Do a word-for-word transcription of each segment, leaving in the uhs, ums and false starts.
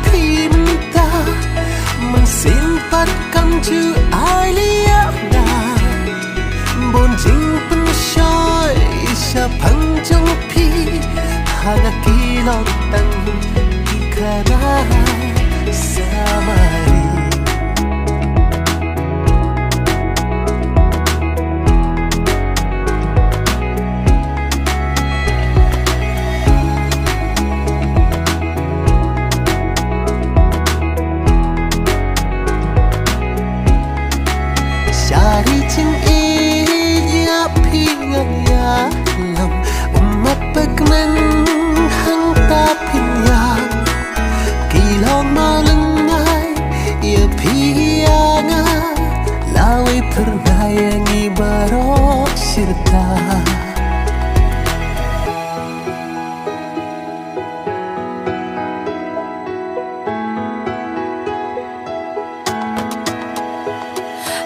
Phi mynta, mynsiem pat kam ju ai liang da. Bun jingpynshoi shaphang jong phi, ha nga ki long tang ki khara samari. Sha ri jingïeit ïa phi ngan ïalam, um ap ba kmen hangta phin ïam. Ki long mawlynnai ïa phi ïa nga, lawei phyrnai ïa ngi baroh shirta.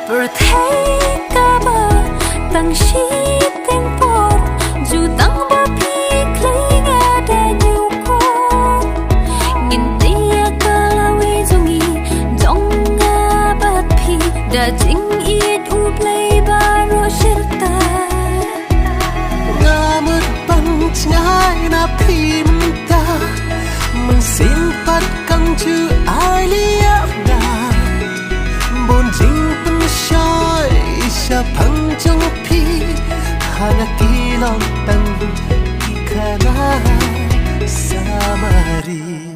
Pyrthei kaba tang shiteng por, ju tang ba phi khlei nga da ñiewkor. Ngin ïa ka lawei jong ngi, jong nga bad phi, da jingïeit U Blei baroh shirta. Nga mut ban jngai na phi mynta, mynsiem pat kam ju ai liang da. Bun jingpynshoi shaphang jong phi, ha nga ki long tang ki khara samari.